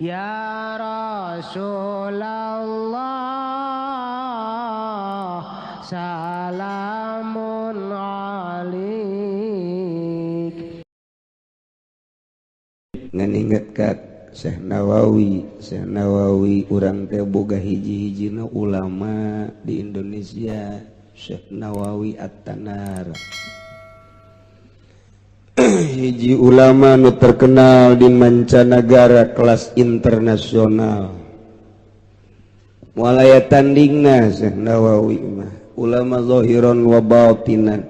Ya Rasulullah salamun alik. Ngan inget ka Syekh Nawawi, Syekh Nawawi urang teh boga hiji-hijina ulama di Indonesia, Syekh Nawawi At-Tanar. Hiji ulama nu terkenal di mancanagara kelas internasional. Moal aya tandingna Syekh Nawawi mah, ulama zahiran wa batinan.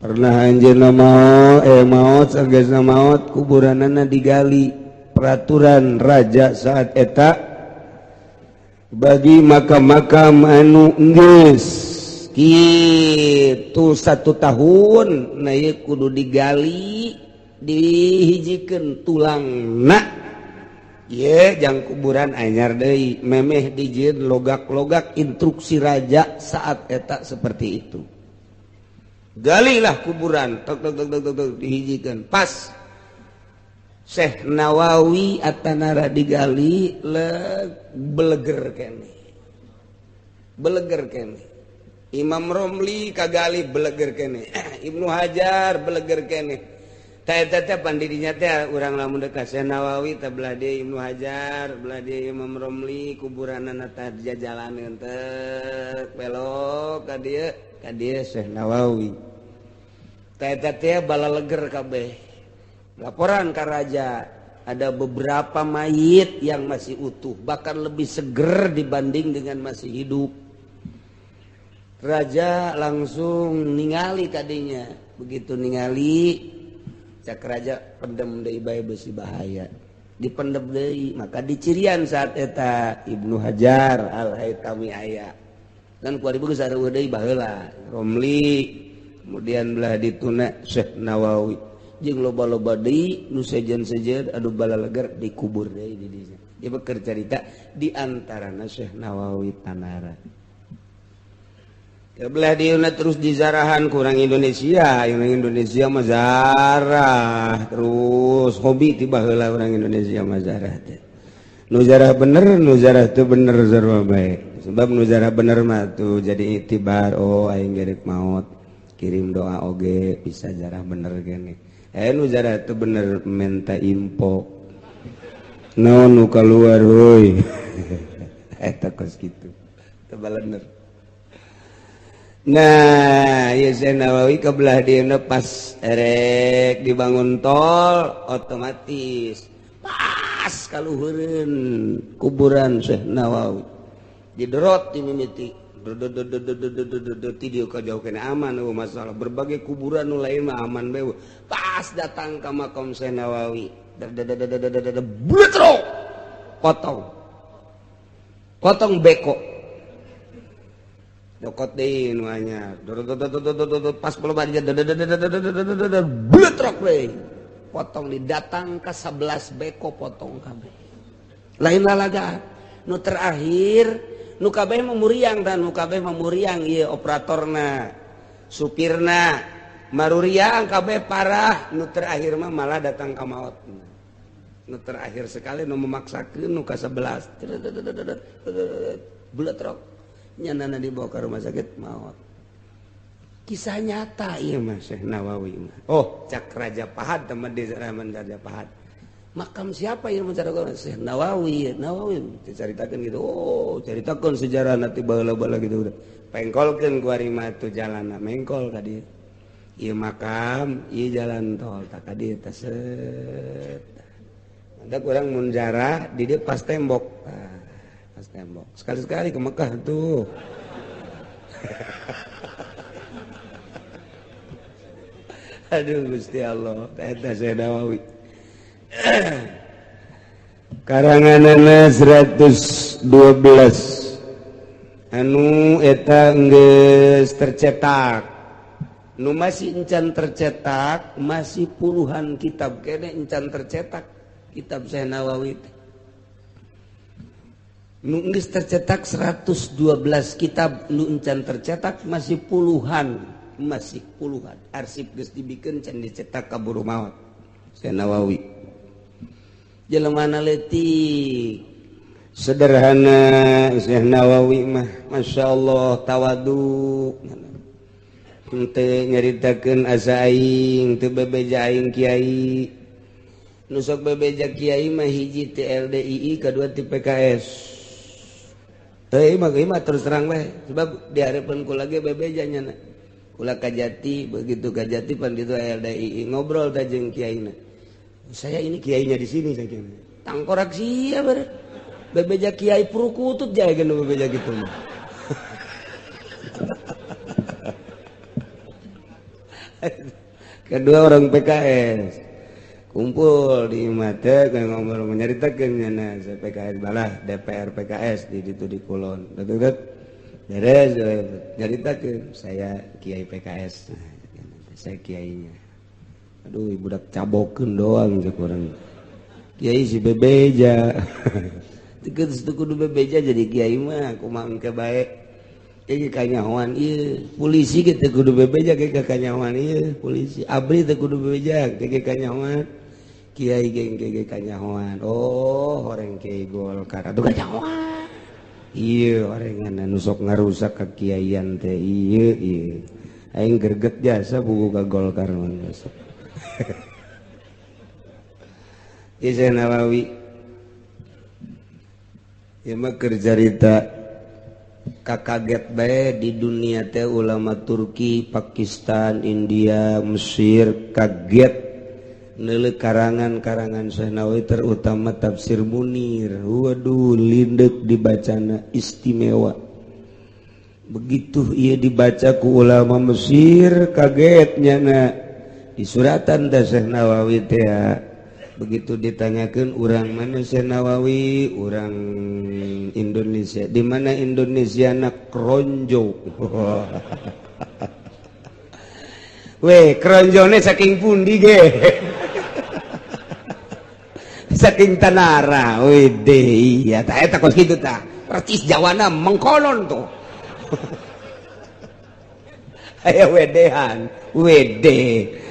Pernah anjeunna maot sagesna maot kuburanana digali. Peraturan raja saat eta bagi makam-makam anu geus kitu 1 tahun nah ieu kudu digali dihijikeun tulangna ye jang kuburan anyar deui memeh dijieun logak-logak instruksi raja saat eta seperti itu. Galilah kuburan tok tok tok tok tok dihijikan pas Syekh Nawawi At-Tanara digali beleger kene, beleger kene. Imam Romli kagali beleger kene, Ibnu Hajar beleger kene. Ta eta teh pandidinya teh urang lamun deuk ka Syekh Nawawi teh belah deui Ibnu Hajar, belah deui Imam Romli kuburanana teh jajalaneun teh belok ka dieu. Ka dieu Syekh Nawawi. Ta eta teh balaleger kabeh. Laporan ka raja, ada beberapa mayit yang masih utuh, bahkan lebih seger dibanding dengan masih hidup. Raja langsung ningali kadinya. Begitu ningali, cak raja pendem deui bae besi bahaya. Dipendem deui, maka dicirian saat eta Ibnu Hajar Al-Haytami aya. Dan kuari geus sareueuh deui baheula Romli, kemudian belah dituna Syekh Nawawi jeung loba-loba deui nu sejen-sejen anu balaleger dikubur deui di dinya. Ieu keur carita di antarana Syekh Nawawi Tanara. Belah dieuna terus dizarahan ku urang Indonesia, urang Indonesia mah zarah terus hobi ti baheula urang Indonesia mah zarah teh. Nu zarah bener, nu zarah teu bener sarua bae. Sebab nu zarah bener mah tuh jadi itibar, oh aing gerek maot, kirim doa oge bisa zarah bener gini. Nu zarah teu bener minta info. Naon nu kaluar heuy. Eta kos kitu. Teu balener. Nah, ya Syekh Nawawi kebelah dieuna pas erek dibangun tol otomatis pas kaluhureun kuburan Syekh Nawawi. Diderot dimimiti. Ti dieu ka jauh kene aman eueuh masalah berbagai kuburan nu lain mah aman bae. Pas datang ka makam Syekh Nawawi, bletrok. Potong. Potong beko. Dokot deui nu anyar. Pas peloba dia bletrok deui. Potong di datang ka 11 beko potong kabeh. Lain lalagaan. Nu terakhir nu kabeh mah muriang dan nu kabeh mah muriang ieu operatorna, supirna, maruriang kabeh parah. Nu terakhir mah malah datang ka maot. Nu terakhir sekali nu memaksakeun nu ka 11. Bletrok. Nyanana dibawa ke rumah sakit maot. Kisah nyata ieu mah Syekh Nawawi mah. Oh, cak Raja Pahad teman di zaman Raja Pahad. Makam siapa yang mencari Syekh Nawawi? Nawawi diceritakan gitu. Oh, ceritakan sejarah nanti baheula-baheula gitu udah. Pengkolkeun ku ari mah tuh jalanna mengkol ka dieu. Ieu makam, ieu jalan tol tak ka dieu teh set. Ada kurang mun jarah di dieu pas tembok. Nah, pas tembok. Sekali-sekali ke Mekah tuh. Aduh Gusti Allah, eta Syekh Nawawi. Karanganana 112 anu eta geus tercetak. Nu masih encan tercetak, masih puluhan kitab kene encan tercetak kitab Syekh Nawawi teh. Nu geus tercetak 112 kitab, nu encan tercetak masih puluhan, masih puluhan. Arsip geus dibikeun can dicetak kaburu maot Syekh Nawawi. Jelemana leutik sederhana Syekh Nawawi mah Masya Allah tawadu henteu nyaritakeun asa aing teu bebeja aing kiai nu sok bebeja kiai mah hiji ti LDII kadua ti PKS teu mah terus terang bae sebab di hareupeun kula ge bebeja nya kula Kajati begitu Kajati pan ditu LDII ngobrol teh jeung kiaina saya ini kiainya di sini saya kira tangkorak sia ber bebeja kiai purukutut jae geus bebeja gitu mah. Kedua orang PKS kumpul di mate ngobrol menyaritakeun nya saya PKS balah DPR PKS di ditu di Kulon. Betul beres nyaritakeun saya kiai PKS. Saya kiainya. Aduh budak cabokeun doang cek urang. Kiai si bebeja. Teu kudu bebeja jadi kiai mah kumaha engke bae. Ieu kanyahoan ieu polisi ge teu kudu bebeja ge kanyahoan ieu polisi abri teu kudu bebeja ge kanyahoan kiai ge ge kanyahoan. Oh horeng kiai Golkar atuh kanyahoan. Ieu orengan anu sok ngarusak kakiaian teh ieu ieu. Aing greget jasa buku ka Golkar mah besok. Syekh Nawawi ieu mah keur carita kakaget bae di dunia teh ulama Turki, Pakistan, India, Mesir kaget neuleuh karangan-karangan Syekh Nawawi terutama tafsir Munir. Waduh lindeuk dibacana istimewa. Begitu ieu dibaca ku ulama Mesir kaget nyana di suratan teh Syekh Nawawi teh. Begitu ditanyakan urang mana Syekh Nawawi, urang Indonesia. Di mana Indonesia nak kronjo. Weh, kronjone saking pundi ge? Saking Tanara. Wede, iya tah eta kos kitu tah. Percis Jawana mengkolon tuh. Aya wedehan, wede.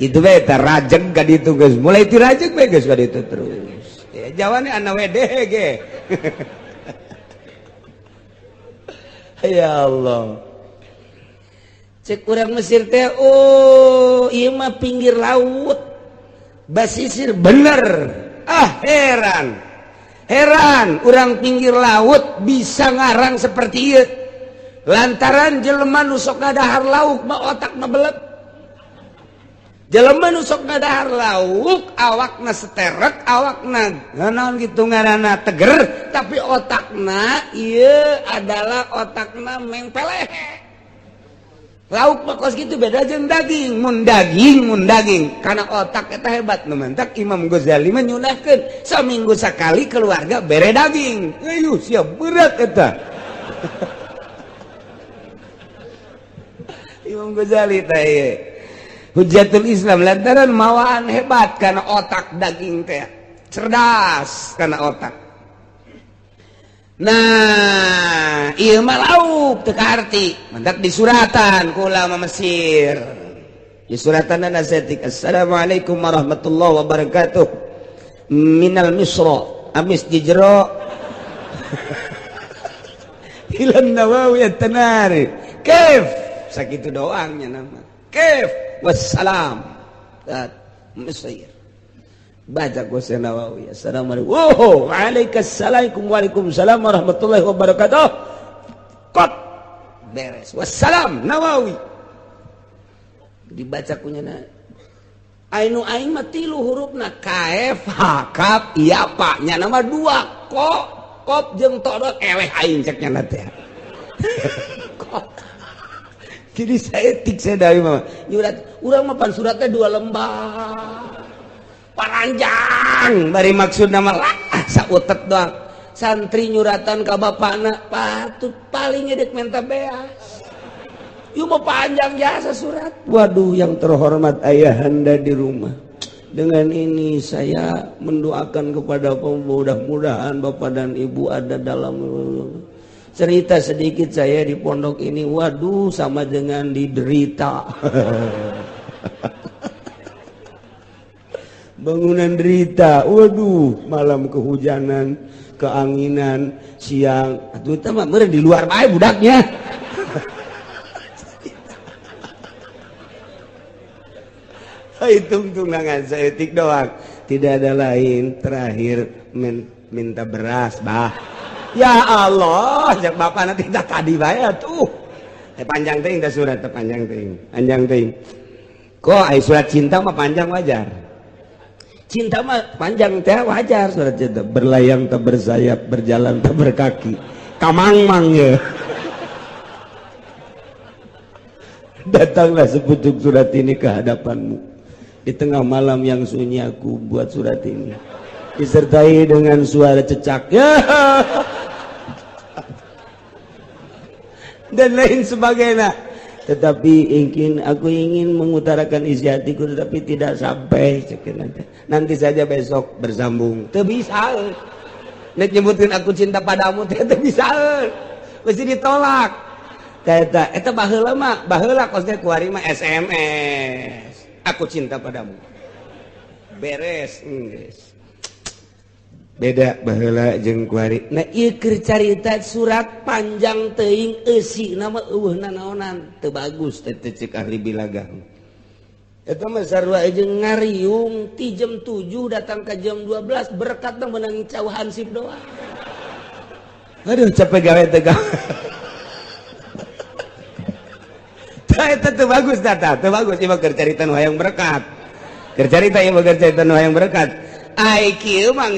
Itu bae tah rajeg ka ditu geus. Mulai ti rajeg bae geus ka ditu terus. Ya Jawane ana wede ge. Ya Allah. Cek urang Mesir teh oh ieu mah pinggir laut. Basisir bener. Ah heran. Heran urang pinggir laut bisa ngarang seperti ieu. Lantaran jelema nu sok ngadahar lauk mah otakna belet. Jelema nu sok ngadahar lauk awakna seterek, awakna naon kitu ngaranna teger, tapi otakna ieu adalah otakna mengpeleh. Lauk mah kos kitu beda jeung daging, mun daging karena otak eta hebat nu mantak Imam Ghazali mah nyunahkeun saminggu sakali keluarga bere daging. Ayuh siap berat eta. Imam Ghazali teh ieu Hujjatul Islam lantaran mawaan hebat karena otak daging teh cerdas karena otak. Nah ieu mah lauk teu kaarti mantak disuratan ku ulama Mesir. Disuratan nasetik assalamualaikum warahmatullahi wabarakatuh minal misra amis dijero ilan Nawawi at-Tanari kaif sakitu doangnya nama kaif wassalam Mesir. Baca ku Syekh Nawawi assalamualaikum. Oh, waalaikumsalam waalaikumsalam warahmatullahi wabarakatuh. Kot beres. Wassalam Nawawi. Dibaca kunyana. Ainu aing mah tilu hurufna K F H K iya pa nya nama dua ko kop jeung to eleh aing cek nya teh. Kok. Jadi saya tik saya dari mama. Nyurat urang mah pan suratnya dua lembar. Paranjang bari maksud nama lah sautet doang. Santri nyuratan ka bapana patut paling edek menta beas. Ieu mah panjang jasa surat. Waduh yang terhormat ayahanda di rumah. Dengan ini saya mendoakan kepada mudah-mudahan bapak dan ibu ada dalam cerita sedikit saya di pondok ini. Waduh sama dengan diderita. Bangunan derita. Waduh, malam kehujanan, keanginan, siang atuh teh mah meureun di luar bae budaknya. Hitung tunangan saeutik doang, tidak ada lain. Terakhir minta beras, bah. Ya Allah, jak bapak nanti tak tadi bae tuh. Panjang teuing teh surat teh panjang teuing, panjang teuing. Kok ai surat cinta mah panjang wajar. Cinta mah panjang teh wajar surat cinta. Berlayang tak bersayap, berjalan tak berkaki. Kamangmang ya. Datanglah sepucuk surat ini ke hadapanmu. Di tengah malam yang sunyi aku buat surat ini, disertai dengan suara cecak ya. Dan lain sebagainya. Tetapi aku ingin mengutarakan isi hatiku, tetapi tidak sampai. Nanti saja besok bersambung. Teu bisa. Nek nyebutin aku cinta padamu teu bisa. Mesti ditolak. Eta eta baheula mah, baheula kos teh kuari mah SMS. Aku cinta padamu. Beres geus. Beda baheula jeung kuari. Nah ieu keur carita surat panjang teuing eusina mah eueuh nanaonan. Teu bagus teh cek ahli bilaga. Eta mah sarua jeung ngariung ti jam 7 datang ka jam 12 berkat menang cau hansip doang. Aduh capek gawe teh gawe. Eta teu bagus data, teu bagus ieu mah keur carita nu hayang berkat. Keur carita ieu mah keur carita nu hayang berkat. Ai kieu mah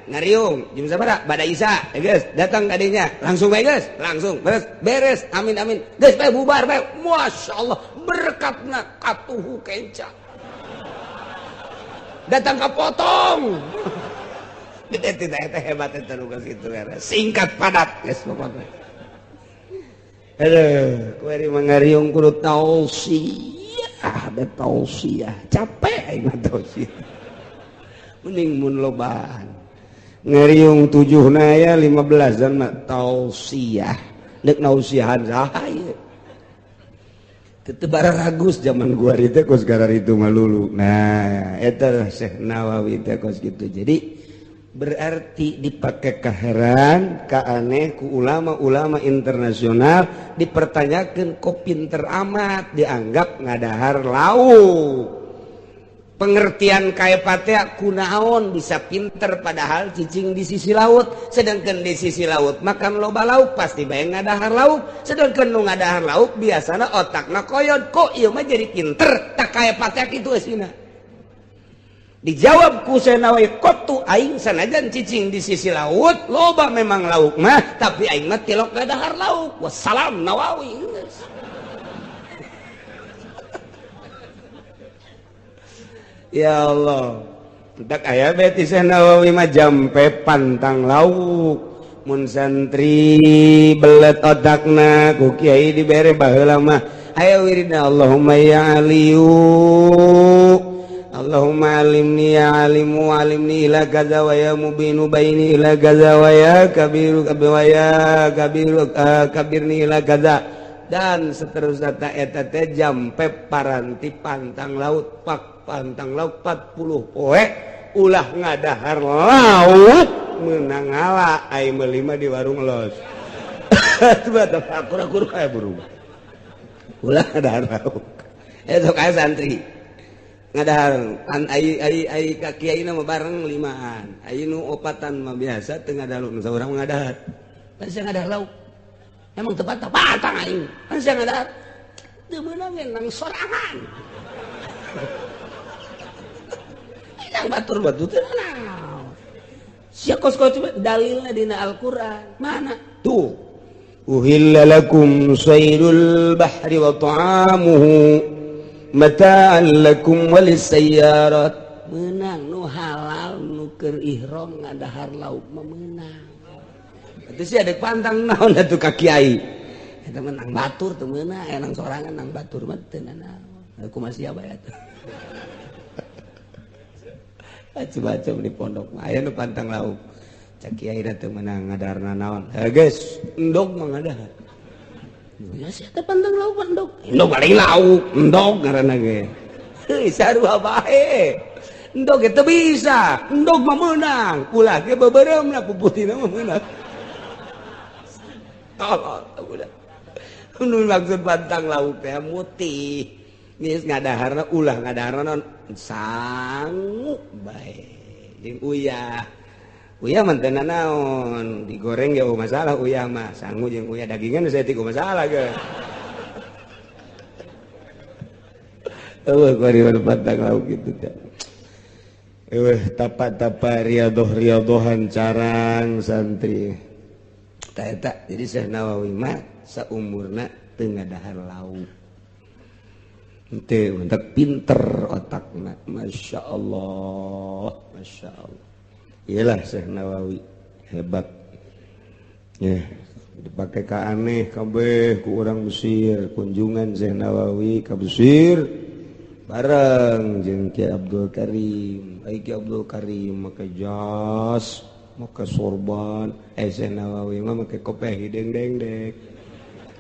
ngariung jam sabaraha? Bada Isya, ya geus, datang ka dinya, langsung bae geus, langsung beres, beres, amin amin. Geus bae bubar bae. Masyaallah, berkatna katuhu kenca. Datang ka potong. Eta hebat eta nu geus kitu singkat padat geus pokokna. Aduh, kuari mangariung kudu tausiah, da tausiah. Capek aing mah tausiah. Mending mun lobaan. Ngariung 7 na ya 15 dan mah tausiah. Deuk nausiahan saha ieu? Teu bararagus zaman gua teh kos gararitu mah lulu. Nah, eta Syekh Nawawi teh kos kitu. Jadi berarti dipakai kaheran, kaaneh ku ulama-ulama internasional dipertanyakan kok pinter amat dianggap ngadahar lauk. Pengertian kaepatea kunaon bisa pinter padahal cicing di sisi laut, sedangkan di sisi laut makan loba lauk pasti bae ngadahar lauk, sedangkan nu ngadahar lauk biasana otakna koyod kok ieu mah jadi pinter tak kaepatea kitu eusina. Dijawab ku Nawawi kotu aing sanajan cicing di sisi laut loba memang lauk mah tapi aing mah tilok ngadahar lauk. Wassalam Nawawi. Ya Allah, tak aya beti Nawawi mah jampe pantang lauk. Mun santri belet otakna ku kiai dibere baheula mah aya wiridna Allahumma ya aliyu Allahumma alimni ya alimu alimni ila kaza wa ya mubinu baini ila kaza wa ya kabiru wa ya kabiru kabirni ila kaza dan seterusnya ta eta teh jampe paranti pantang laut pak pantang laut 40 poe ulah ngadahar laut meunang ngala ai meuli mah di warung los. Akur-akur kayak burung ulah ngadahar laut eta sok aya santri ngadahar an ai ai ai ka kiai mah bareng limaan ai nu opatan mah biasa teu ngadahar nu saurang ngadahar pan sia ngadahar lauk emang teu patang aing pan sia ngadahar teu meunang nang sorangan nang batur-batur teu naon sia kos-kos dalilna dina Al-Qur'an mana tuh uhilla lakum saydul bahri wa ta'amuhu mata'an lakum walisayyarat menang nu halal nu keur ihram ngadahar lauk mah meunang atuh sia deuk pantang naon atuh ka kiai eta menang batur teu meunang aya nang sorangan nang batur mah teu nanaon aku masih bae atuh macam-macam di pondok mah aya nu pantang lauk cak kiai teu meunang ngadarna naon heuh geus endog mah ngadahar. Ya sia teh pantang lauk endog. Endog paling lauk, endog ngaranna ge. Heuh sarua bae. Endog teu bisa, endog mah meunang. Ulah ge beubeurem na puputina mah meunang. Tolol udah. Nu maksud pantang lauk teh mutih. Geus ngadaharna ulah ngadaharna naon sangu bae. Jeung uyah. Uyah mah teu nanaon, digoreng ge masalah uyah mah, sangu jeung uyah dagingan saya tiga masalah ge. Eueuh kuari pantang lauk kitu teh. Eueuh tapa-tapa riadoh-riadohan carang santri. Tah eta jadi Syekh Nawawi mah saumurna teu ngadahar lauk. Henteu mentak pinter otakna. Masya Allah, Masya Allah. Iyalah Syekh Nawawi hebat. Ya, dipakai ka aneh kabeh ku urang Mesir, kunjungan Syekh Nawawi ka Mesir bareng jeung Ki Abdul Karim. Ai Ki Abdul Karim make jas, make sorban, Syekh Nawawi mah make kopeh hideung dengdek.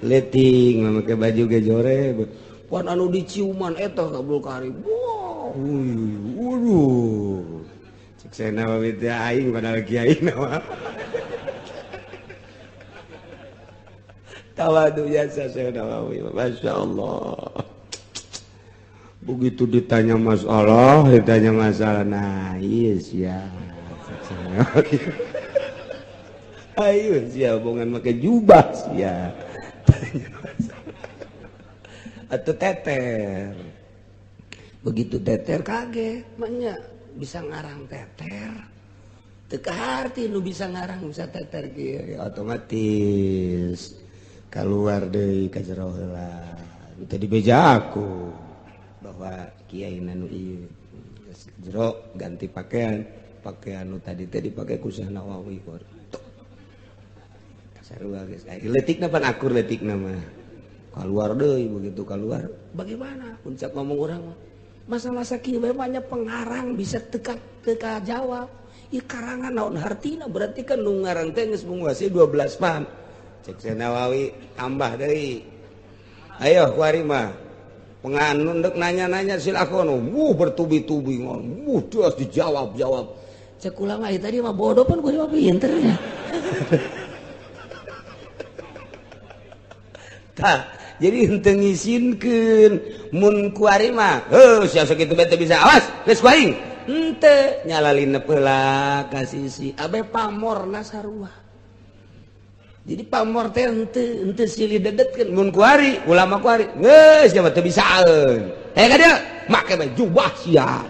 Leting mah make baju ge jore. Pan anu diciuman eta Abdul Karim. Wah, waduh. Cek Syekh Nawawi teh aing padahal kiai mah. Tawadu jasa Syekh Nawawi, Masya Allah. Begitu ditanya masalah, nah iya sia. Ayo sia, bongan make jubah sia. Tanya masalah. Atau teter. Begitu teter kaget, maknya bisa ngarang teter. Teu kaharti nu bisa ngarang bisa teter kieu, ya otomatis keluar deui ka jero heula. Teu dibeja aku bahwa kiai nanu ieu jero ganti pakaian, pakaian nu tadi teh dipake ku Syekh Nawawi. Sarua geus. Leutikna pan akur leutikna mah. Keluar deui begitu keluar, bagaimana? Puncak ngomong urang mah. Masa-masa kieu bae banyak pengarang bisa teka teka jawab. Ieu karangan naon hartina berarti kan nu ngarang teh geus menguasai 12 pan. Cek Syekh Nawawi tambah deui. Ayo kuari mah. Penganun dek nanya-nanya silakan, wuh bertubi-tubi, wuh terus dijawab-jawab. Cek ulama tadi mah bodoh pun gue mah pinternya. Tah, jadi henteu ngisinkeun mun kuari mah, heuh sia sakitu bae teu bisa, awas geus ku aing. Henteu nyalalinep heula ka sisi, abe pamorna sarua. Jadi pamor teh henteu silih dedetkeun mun kuari, ulama kuari, geus nya mah teu bisaeun. Heh ka dieu, make bae jubah sia.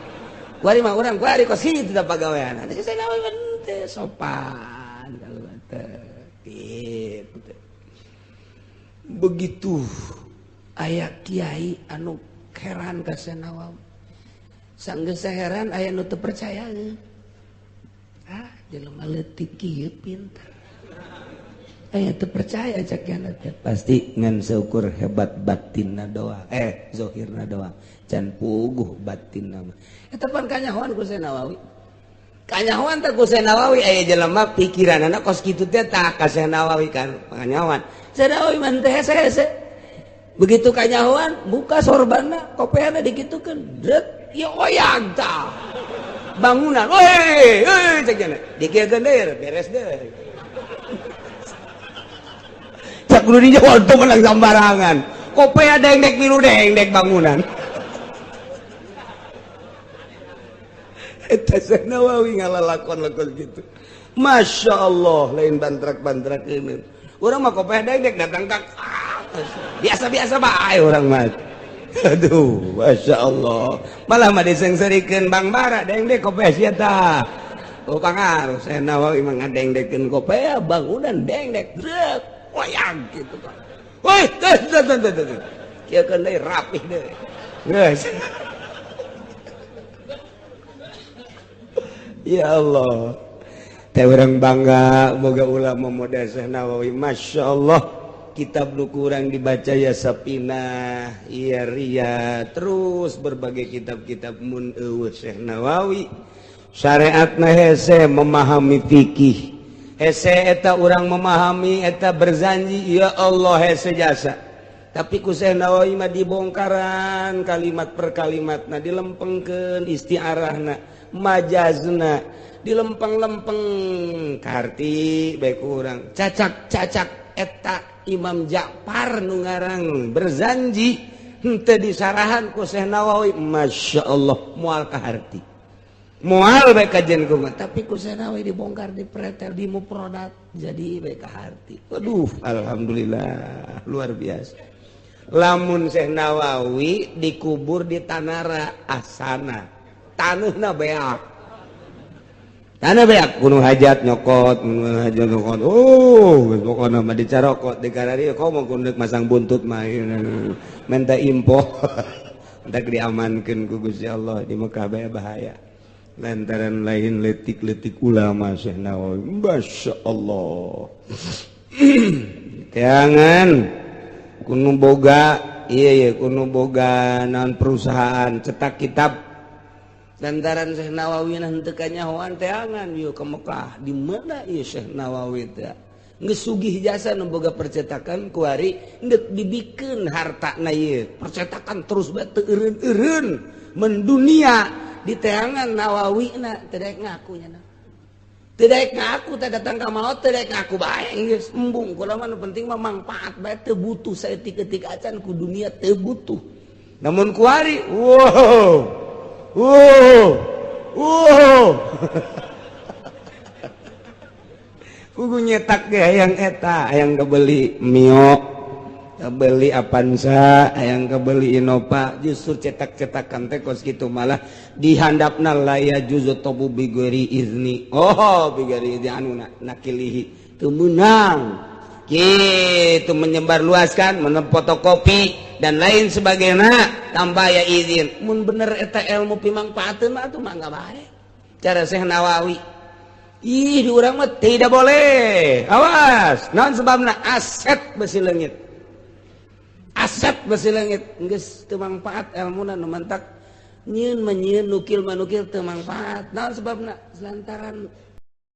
Kuari mah urang kuari kos kitu tah pagawean. Teh Syekh Nawawi teh sopan kalau teh. Gitu. Begitu aya kiai anu heran ka Syekh Nawawi. Sanggeus heran aya nu teu percayaeun. Ah, jelema leutik kieu pinter. Aya teu percaya cak kiana teh pasti ngan seukur hebat batinna doang, zahirna doang. Can puguh batinna mah. Eta pan kanyahoan ku Syekh Nawawi. Kanyahoan teh ku Syekh Nawawi aya jelema pikiranana kos kitu teh tah ka Syekh Nawawi kan kanyahoan. Syekh Nawawi mah teh hese-hese. Begitu kanyahoan buka sorbanna, kopeana dikitukeun, dret, ieu oyag tah. Bangunan, weh, heuh cek kiana. Dikieukeun deui beres deui. Cak kudu dijawab tuh menang sembarangan. Kopea dengdek milu dengdek bangunan. Eta Syekh Nawawi ngalalakon-lakon gitu. Masya Allah, lain bantrak-bantrak ini. Urang mah kopea dengdek datang ka biasa-biasa bae urang mah. Aduh, Masya Allah. Malah mah disengserikeun Bang Bara dengdek kopea sia tah. Oh pangaruh Syekh Nawawi mah ngadengdekeun kopea bangunan dengdek. Drek. Wayang gitu kan. Woi, teh teh teh teh. Kieu keun deui rapih deui. Geus. Ya Allah. Teh urang bangga boga ulama model Syekh Nawawi. Masya Allah. Kitab nu kurang dibaca ya Sapinah, ya Ria, terus berbagai kitab-kitab mun eueuh Syekh Nawawi. Syariatna hese memahami fikih. Hese eta urang memahami eta berzanji ya Allah hese jasa. Tapi ku Syekh Nawawi mah dibongkaran kalimat per kalimatna dilempengkeun istiarahna. Majazna dilempeng-lempeng karti bae kurang cacak-cacak eta Imam Ja'far nu ngarang berzanji henteu disarahan ku Syekh Nawawi. Masya Allah moal kaharti moal bae kajian kumaha, tapi ku Syekh Nawawi dibongkar, dipretel, dimuprodat jadi bae kaharti. Aduh, alhamdulillah luar biasa. Lamun Syekh Nawawi dikubur di Tanara Asana, taneuhna beak, tanah beak kuno hajat nyokot, kuno hajat nyokot. Oh, pokokna mah dicarokot di karari komo kudu masang buntut mah minta info. Entak diamankeun ku Gusti Allah di Mekah bae bahaya. Lantaran lain letik-letik ulama Syekh Nawawi. Masya Allah. Jangan kuno boga iya iya kuno boga naon perusahaan cetak kitab. Lantaran Syekh Nawawi henteu kanyahoan teangan yeuh ke Mekah. Di mana ieu Syekh Nawawi teh? Geus sugih jasa nu boga percetakan kuari deuk dibikeun hartana ieu. Percetakan terus bae teu eureun-eureun mendunia di teangan Nawawi na teu daek ngaku nya. Teu daek ngaku teh datang ka maot teu daek ngaku bae geus embung. Kula mah nu penting mah mangpaat bae teu butuh saeutik-eutik acan ku dunia teu butuh. Namun kuari wow wow wow kudu nyetak ge hayang eta, hayang kebeli Mio, kebeli Avanza, hayang kebeli Innova, justru cetak-cetakan teh kos kitu malah dihandapna la ya juzu tabu bigori izni. Oh, bigori izni anu nakilihi teu meunang. Kitu menyebar luaskan, fotokopi dan lain sebagainya tanpa ya izin. Mun bener eta ilmu pimangpaateun mah atuh mangga bae. Cara Syekh Nawawi. Ih, di urang mah tidak boleh. Awas, naon sebabna? Aset besi leungit. Aset besi leungit geus teu mangpaat elmuna nu mantak nyieun mah nyieun, nukil mah nukil teu mangpaat. Naon sebabna? Lantaran